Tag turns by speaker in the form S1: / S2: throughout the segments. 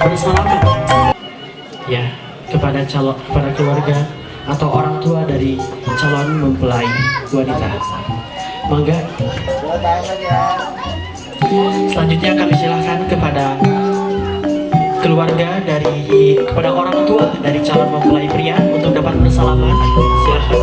S1: Bersalaman ya kepada calon, kepada keluarga atau orang tua dari calon mempelai wanita. Mangga. Selanjutnya kami silahkan kepada keluarga dari, kepada orang tua dari calon mempelai pria untuk dapat bersalaman. Silahkan.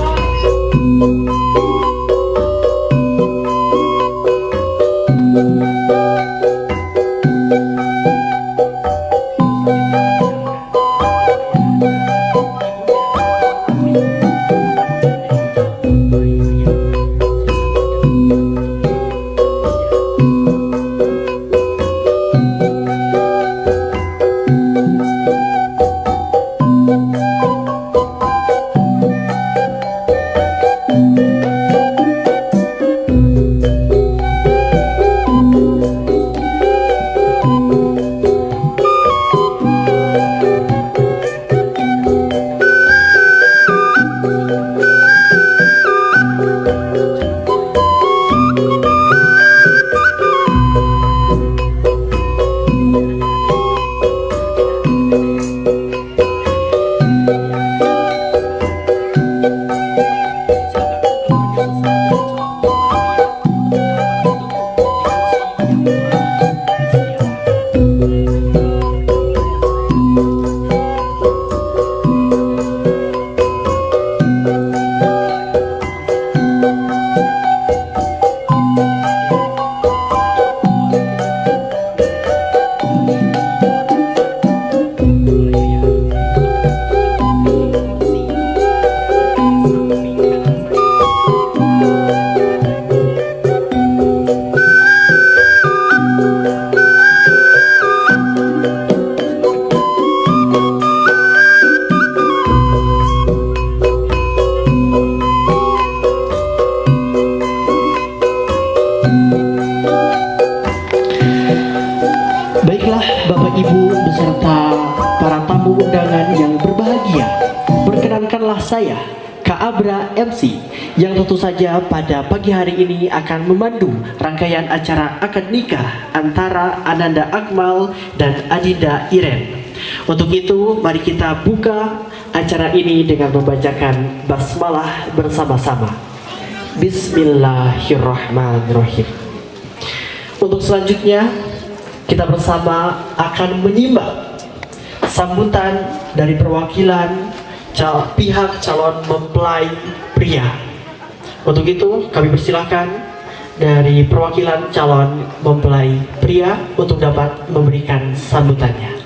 S1: Baiklah, Bapak Ibu beserta para tamu undangan yang berbahagia, perkenankanlah saya, Kak Abra MC, yang tentu saja pada pagi hari ini akan memandu rangkaian acara akad nikah antara Ananda Akmal dan Adinda Iren. Untuk itu, mari kita buka acara ini dengan membacakan basmalah bersama-sama. Bismillahirrahmanirrahim. Untuk selanjutnya, kita bersama akan menyimak sambutan dari perwakilan pihak calon mempelai pria. Untuk itu, kami persilahkan dari perwakilan calon mempelai pria untuk dapat memberikan sambutannya.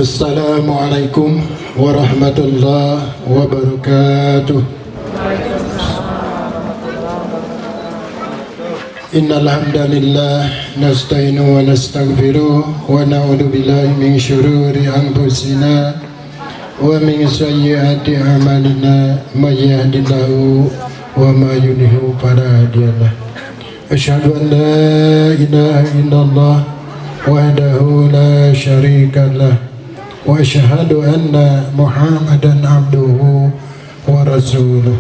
S2: Assalamualaikum warahmatullahi wabarakatuh. Innal hamdalillah nasta'inu wa nastaghfiruh wa na'udzu billahi min syururi anfusina wa min sayyiati a'malina, may yahdihillahu wa may yudlil fala hadiyalah. Asyhadu an la ilaha illallah wahdahu la syarika lah wa asyhadu anna Muhammadan abduhu wa rasuluh.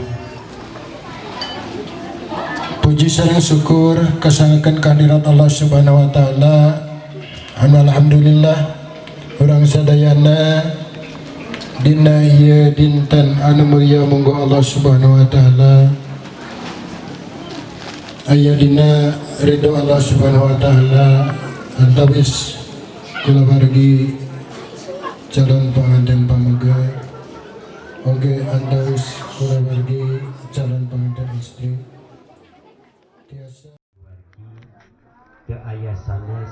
S2: Puji sareng syukur kasanggakeun kehadirat Allah Subhanahu wa taala. Alhamdulillah, urang sadayana dina ieu dinten anu mulia mungguh Allah Subhanahu wa taala aya dina ridho Allah Subhanahu wa taala, antawis kulawargi calon pengantin pameget oge antawis kulawargi calon pengantin istri tiasa
S3: Ke aya sanes,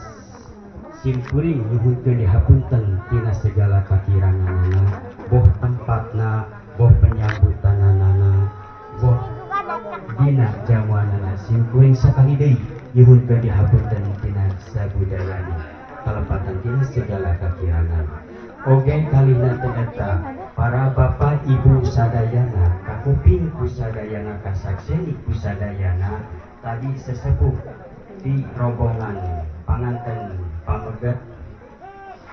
S3: simkuring nyuhunkeun dihapunten tina segala kakiranganana, boh tempatna, boh penyambutanana, boh dina jamuanana. Simkuring sakali deui nyuhunkeun dihapunten tina sabudayana, kalepatan tina segala kakirangan. Oge kalina eta para bapak ibu sadayana, kakuping ku sadayana, kasakseni ku sadayana, tadi sesepuh di rombongan. Panganten pameget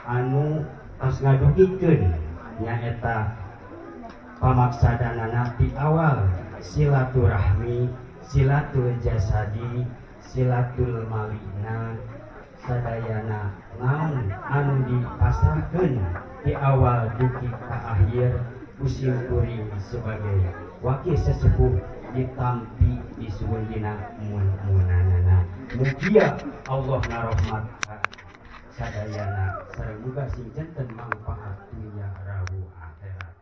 S3: anu tos ngadugikeun nyaeta pamaksadanana di awal silaturahmi, silatul jasadi, silatul malina, sadayana naon anu dipasrahkeun di awal dugi ka akhir ku simkuring sebagai wakil sesepuh ditampi disuhun dina mun-munanana. Mugia Allah ngarohmat ka sadayana sareng muga sing janten manfaat dunya rawu akhirat.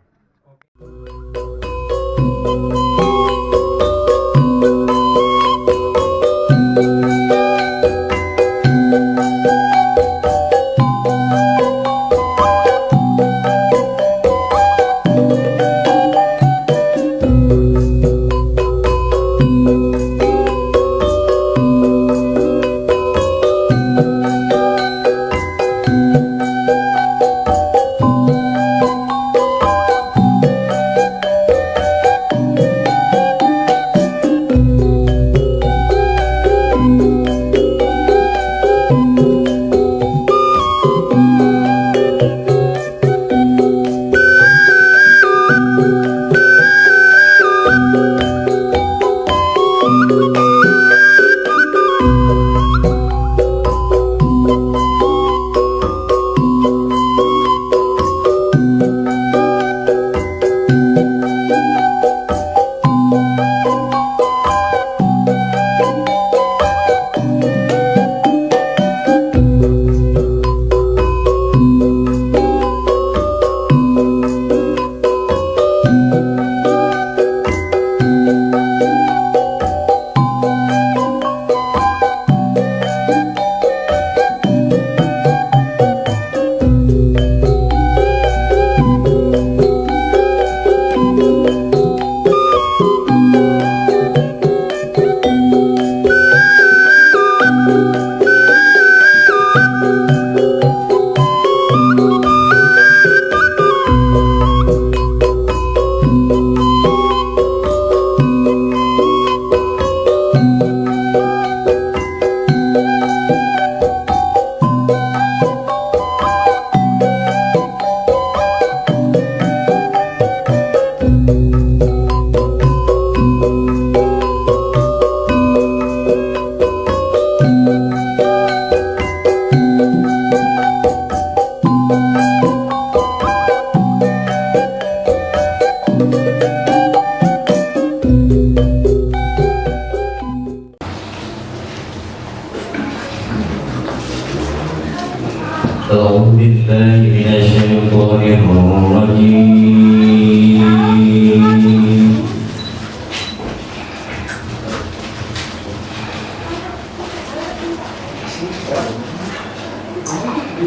S4: أعوذ بالله من الشيطان الرجيم.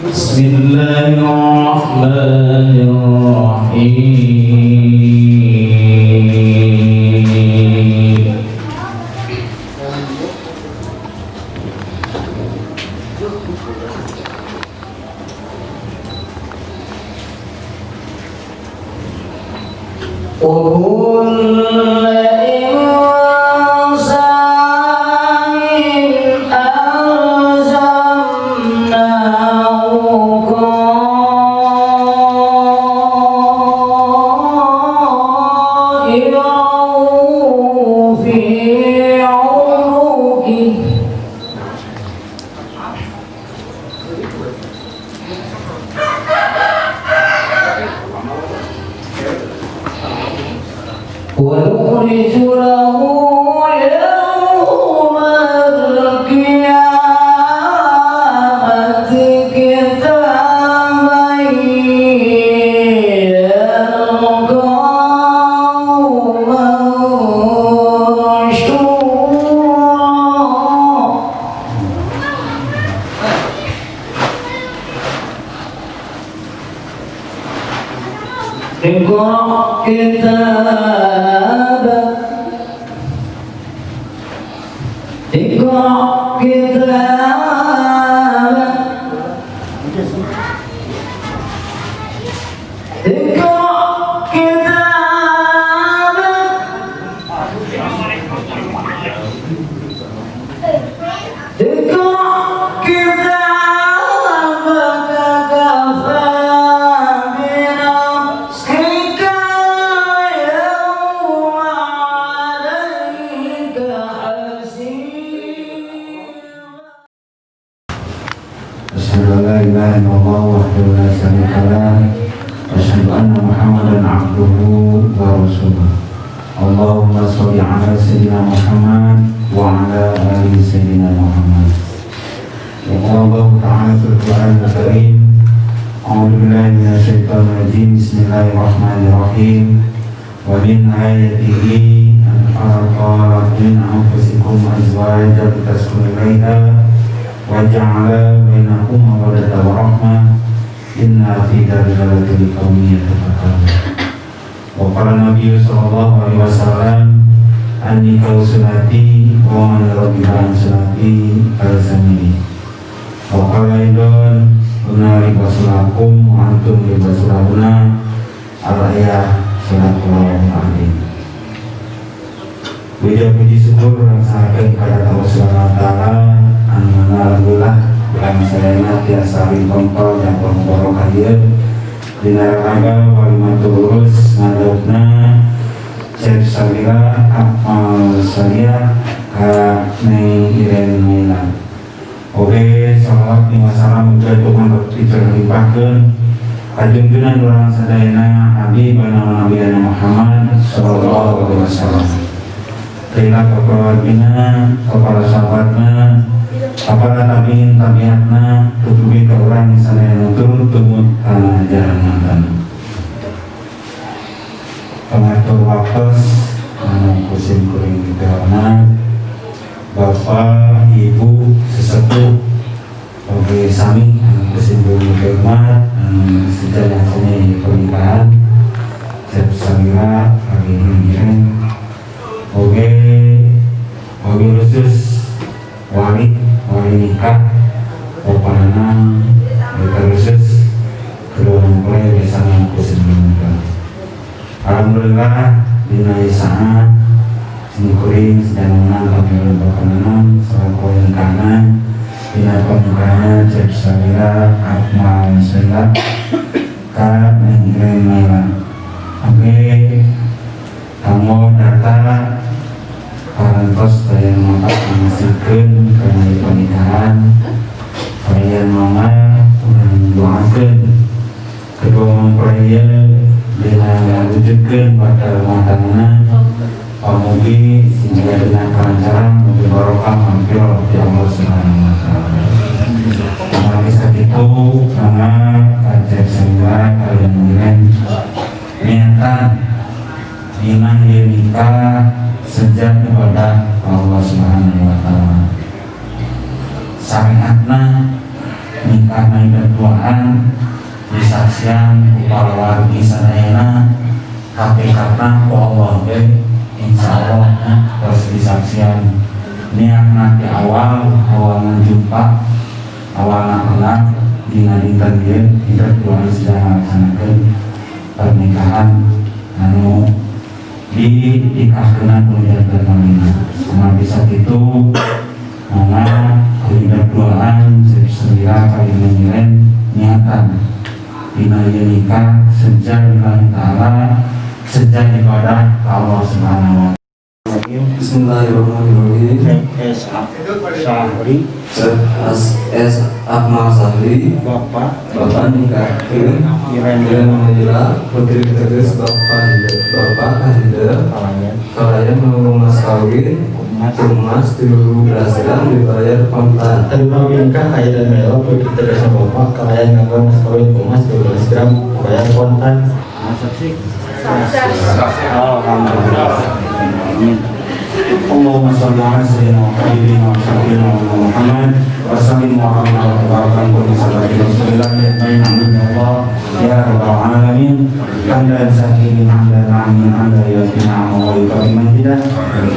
S4: بسم الله الرحمن الرحيم. وكل إنسان ألزمناه طائره في عنقه ونخرج له يوم القيامة كتابا يلقاه منشورا. اقرأ كتابك، اقرأ كتابك، اقرأ كتابك، اقرأ كتابك.
S5: la ilaha illallah wahdahu la syarika lah wa asyhadu anna Muhammadan abduhu wa rasuluh. Allahumma sholli ala sayyidina Muhammad wa ala ali sayyidina Muhammad. Wa qala Allah ta'ala fil Qur'anil Karim, a'udzu billahi minasyaitonir rajim, bismillahirrahmanirrahim. Wa min ayatihi an khalaqa lakum min anfusikum azwajan litaskunu ilaiha wa ja'ala bainakum mawaddatan wa rahmah, inna fi dzalika liqaumin yatafakkarun. Wa qala Nabi sallallahu alaihi wasallam, an-nikahu sunnati wa man raghiba an sunnati falaysa minni. Wa qala aidan, hunna libasun lakum wa antum libasun lahunna, al-ayah. Sallallahu alaihi. Puja puji syukur laksanakan kepada Allah Subhanahu wa taala anu mana alhamdulillah urang sadayana tiasa ringkontol jangkung barokah ieu dina raraga walimatul urus ngadopna Cep Salira Akmal Salia ka Neng Iren Maila. Oke, salawat wa salam muga Tuhan diterlimpahkeun kajungjunan urang sadayana Habibana Nabiyana Muhammad sallallahu alaihi wasallam. Terima keluargina, kepada sahabatna, kepada tabiin tabiatna, tutupi ke urang sadayana turun tumut kana ajaran mantan. Pengatur waktos anu kusim kuring diterima Bapak, Ibu, sesepuh oge sami anu kusim kuring diterima anu sejadah seni pernikahan Cep Salira kali ini oge oge khusus wali wali nikah Bapak Nanang kita khusus kedua mempelai bersama kusim kuring. Alhamdulillah dina saat simkuring sedang menang kami Bapak Nanang selaku nikahna dina pernikahanna Cep Salira Akmal Salira ka Neng Iren Maila. Oke, kanggo data parantos daya mata ngasihkeun kana pernikahan kalian mama urang doakeun kedua mempelai dina ngawujudkeun bakal rumah tanggana pamugi sehingga dengan kelancaran mugi barokah maghfirah ti Allah Subhanahu wa taala. Mari sakitu mangga ka Cep Salira kalian Iren niatan dina ieu nikah sejak ibadah Allah Subhanahu wa taala. Syariatna nikahna berduaan disaksian ku para wargi sadayana hakikatna ku Allah ge insyaallah terus disaksian niatna di awal awalna jumpa awalna kenal dina dinten ieu dinten duaan sedang ngalaksanakeun pernikahan anu dinikahkeun ku janten malina. Kumaha bisa kitu mangga kuring berduaan Cep Salira kali Iren niatan dina ieu nikah sejak lillahi ta'ala sejak ibadah Allah Subhanahu wa taala.
S6: Bismillahirrahmanirrahim.
S3: S. Sahri
S6: S. S. Akmal Sahri
S3: Bapak
S6: Bapak nikahkeun
S3: Iren
S6: Iren Maila putri tegas Bapak Hida Bapak Hida
S3: kalayan
S6: kalayan nganggo mas kawin emas 13 gram dibayar kontan.
S7: Terima nikah kaya dan melo putri tegasna bapak kalayan nganggo mas kawin emas 12 gram bayar kontan.
S3: Saksi. Alhamdulillah. Amin.
S5: Allahumma sholli ala sayyidina Muhammadin wa sayyidina Muhammad wa sallim wa ala baraka wa sallallahu alaihi amin ya Allah ya rabbal alamin hamdan sakirin hamdan amin hamdan yasmin wa yukarim majidah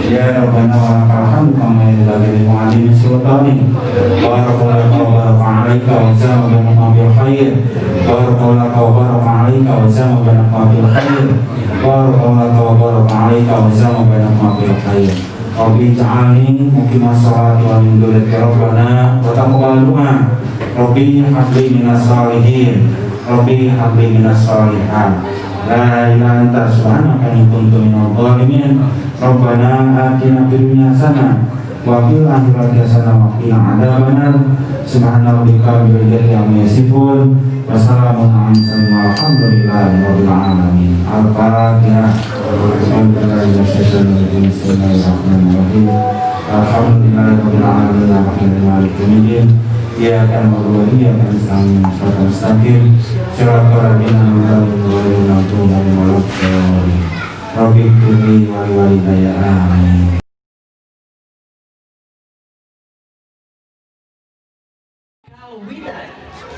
S5: ya rabbana wa lakal hamdu kama yanbaghi li mu'azimi sultani barakallahu wa baraka alaika wa jama'a bainakum bil khair barakallahu wa baraka alaika wa jama'a bainakum bil khair barakallahu wa baraka alaika wa jama'a bainakum bil khair. Rabbi ij'alni muqimas sholati wa min dzurriyyati rabbana wa taqabbal du'a. Rabbi habli minas sholihin. Rabbi habli minas sholihat. La ilaha anta subhanaka inni kuntu minadh dhalimin. Rabbana atina fid dunya hasanah Wa fil akhirati hasanah wa qina adzabannar. Subhana rabbika rabbil izzati amma yasifun wa salamun alal mursalin walhamdulillahi rabbil alamin. Al-Fatihah. Bismillahirrahmanirrahim. Alhamdulillahi rabbil alamin arrahmanir maliki yaumiddin. Iyyaka na'budu wa iyyaka nasta'in. Shiratal mustaqim. Shiratal ladzina an'amta 'alaihim ghairil maghdubi 'alaihim waladdallin. Rabbi ighfirli wa liwalidayya amin.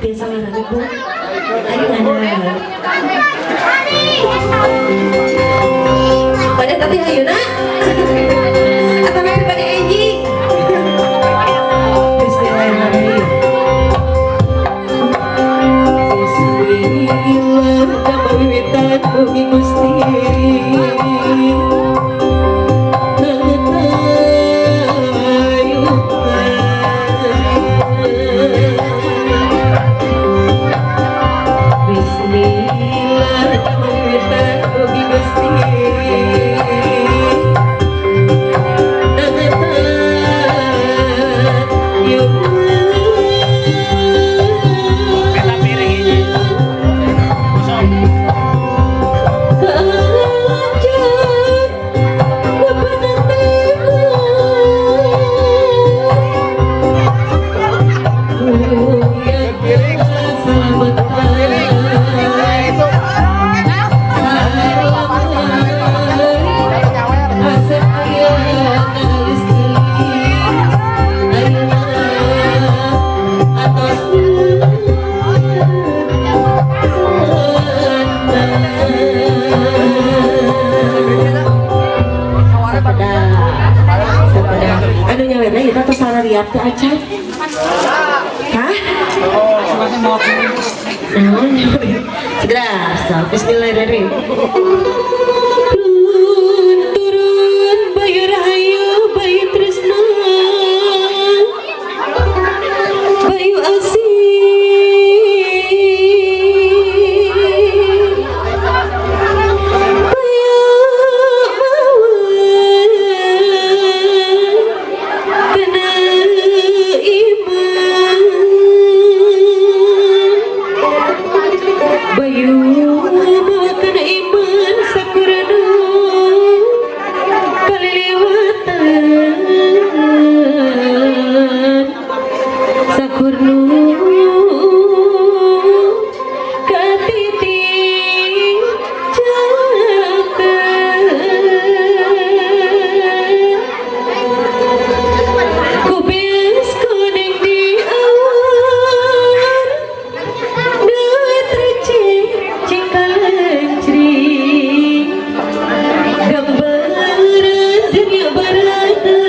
S8: Desa mana Bu? Ari mana? Pada tadi ayeuna? Atau nanti pada enjing? Bismillahirrahmanirrahim. Bismillah wiwitan mugi Gusti. Acan? Hah? Segera, bismillahirrahmanirrahim. Turun bayu rahayu, bayu tresna, bayu asih, bayu mawar, kena iman, bayu mawa kena iman sakuranu kaliliwatan sakurnu katiti caket kubis kuning di awan duit receh cingkalencring gambaran dunia barata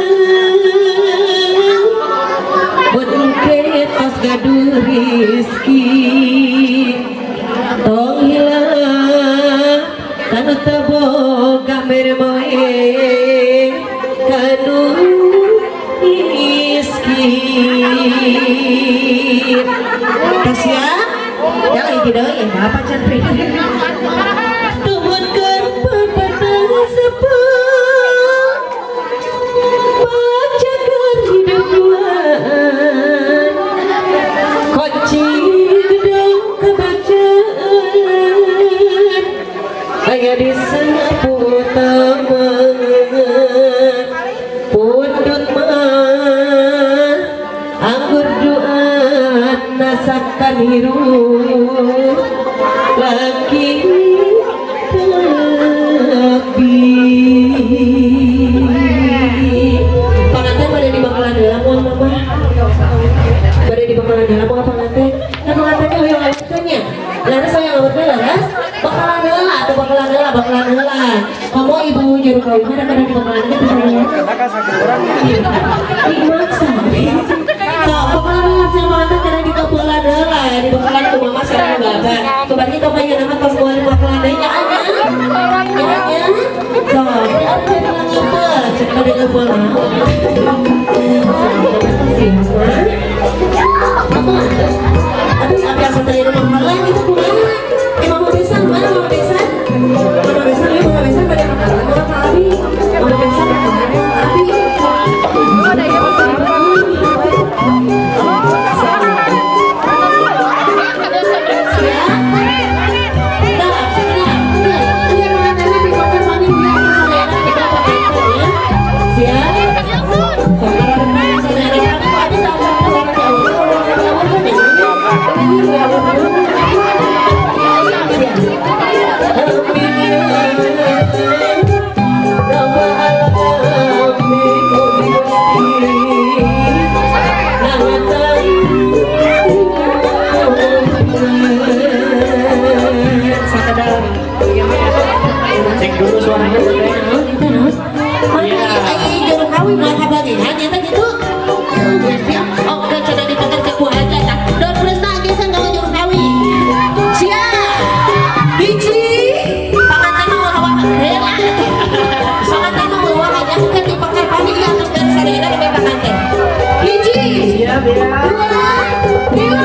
S8: buat engke tos gaduh rizki tong hilang kanu teboga mere moe kanu miskin. Kasih ya, ya lagi deui apa cantri. Tumutkeun papatah sepuh, pacagar hidup duaan, kunci gedong kebacaan, aya di sapu taman, pundut mah anggur duaan nasakan hirup laki tapi panganten pada di bakalan heula moal mama pada di bakalan heula moal panganten. Nah pangantennya hoyong awetkeun nya laras hoyong awetkeun laras bakalan heula atau bakalan heula bakalan heula kamu ibu juru kawin mana pada di bakalan heula bisa ya dimaksa. So, bakalan heula cenah panganten karena di bakalan heula di bakalan ku mama sareng bapak kebarnya kampanye nama tos moal bakalan deui nya anya nya anya. So, ini ada yang ngeupeut cenah pada ngeupeut. Aduh, sampai asa tadi rumah malam itu kumaha? Mama besan mana mama besan? Mama besan, ya mama besan pada mama Abi. Mama besan, Abi.
S1: Cek dulu suaranya.
S8: Naon? Mana ai jero kawin moal kabagihan eta gitu. Oh, udah sudah diputar ke ku aja tah. Door prize-na geus gawe jero kawin. Siap. Hiji. Panganten mah ulah waka heula. Panganten mah ulah waka jangan dipakar panitia terus dari sadayana lebih panganten. Hiji.
S1: Siap ya.
S8: 2, 3.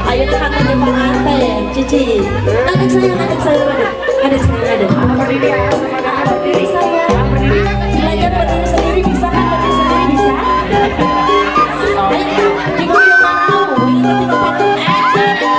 S8: Ayo, 1, 2, 3, aduh. Cici, adik sayang, adik sayang, adik sayang, adik. Berdiri sayang. Belajar berdiri sendiri bisa kan? Berdiri sendiri bisa. Ayo, jika yang mau, ini ketika satu aja.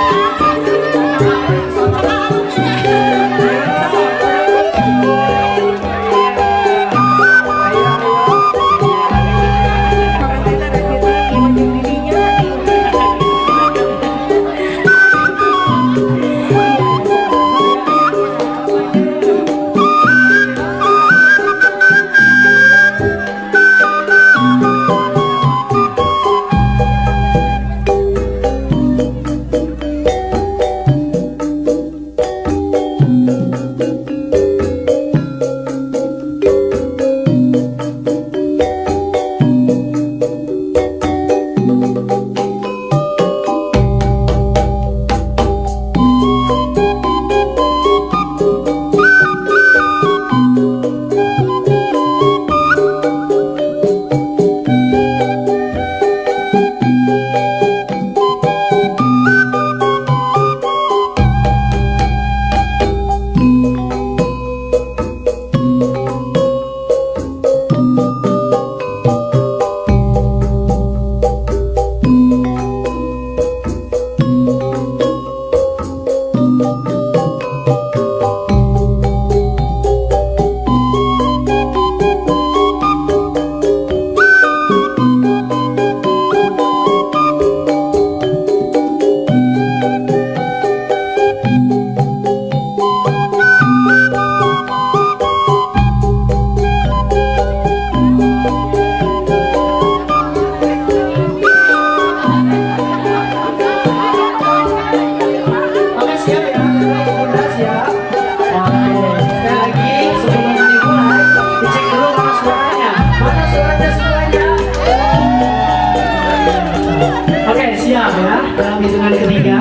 S1: Dalam hitungan ketiga,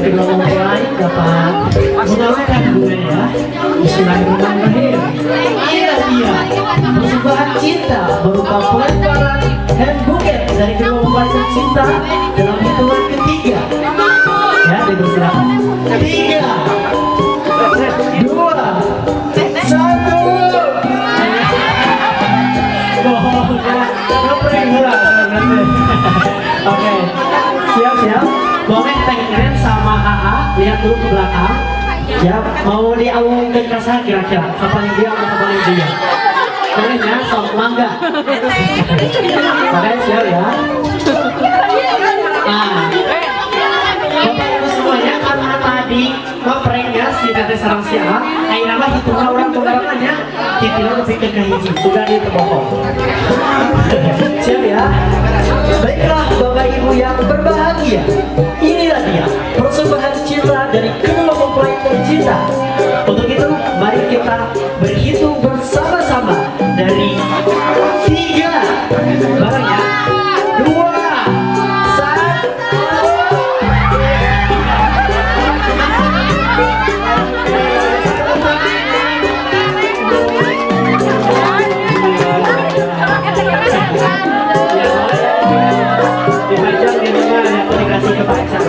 S1: kedua mempelai dapat mengalahkan bunganya. Bismillahirrahmanirrahim. Inilah dia persembahan cinta berupa pelemparan hand bouquet dari kedua mempelai tercinta dalam hitungan ketiga. Ya, dipersilakan. 3, 2, 1. Oke, siap-siap. Boleh Teh Ren sama AA lihat dulu ke belakang. Ya, mau diawung ke kasa kira-kira. Kapan dia atau kapan dia? Bolehnya sok mangga. Makanya siap ya. Nah, Bapak Ibu semuanya, karena tadi ngepranknya si teteh sareng si A, ayeuna mah hitungna urang babarengan ti tilu nepi ka kahiji, sudah ditebohong. Siap ya? Baiklah, Bapak Ibu yang berbahagia. Inilah dia persembahan cinta dari kedua mempelai tercinta. Untuk itu, mari kita berhitung bersama-sama dari tiga, bareng ya, dua, satu. Dipajang di rumah, aku dikasih ke pacar.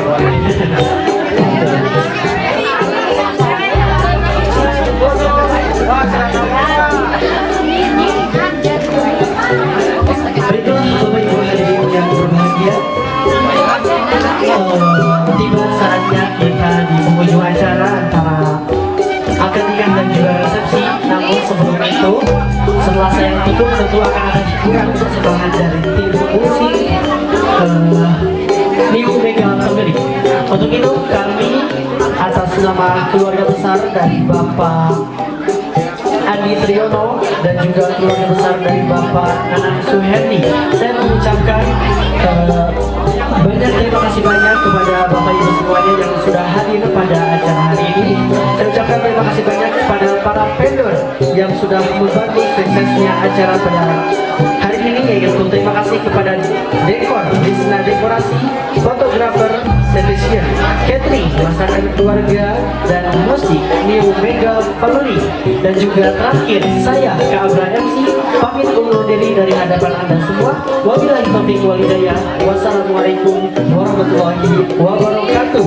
S1: Baiklah, Bapak Ibu hadirin yang berbahagia, tiba saatnya kita di penghujung acara antara akad nikah dan juga resepsi. Namun sebelum itu, setelah saya tutup, tentu akan ada hiburan persembahan dari tim musik New Mega Family. Untuk itu kami atas nama keluarga besar dari Bapak Andi Triyono dan juga keluarga besar dari Bapak Nanang Suherni, saya mengucapkan banyak terima kasih banyak kepada Bapak Ibu semuanya yang sudah hadir pada acara hari ini. Saya ucapkan terima kasih banyak kepada para vendor yang sudah membantu suksesnya acara pada hari ini, yaitu terima kasih kepada dekor, Bisna Dekorasi, fotografer, Celestian, catering, masakan keluarga, dan musik New Mega Family. Dan juga terakhir saya Kak Abra MC pamit undur diri dari hadapan Anda semua. Wabillahi taufiq walhidayah. Wassalamualaikum warahmatullahi wabarakatuh.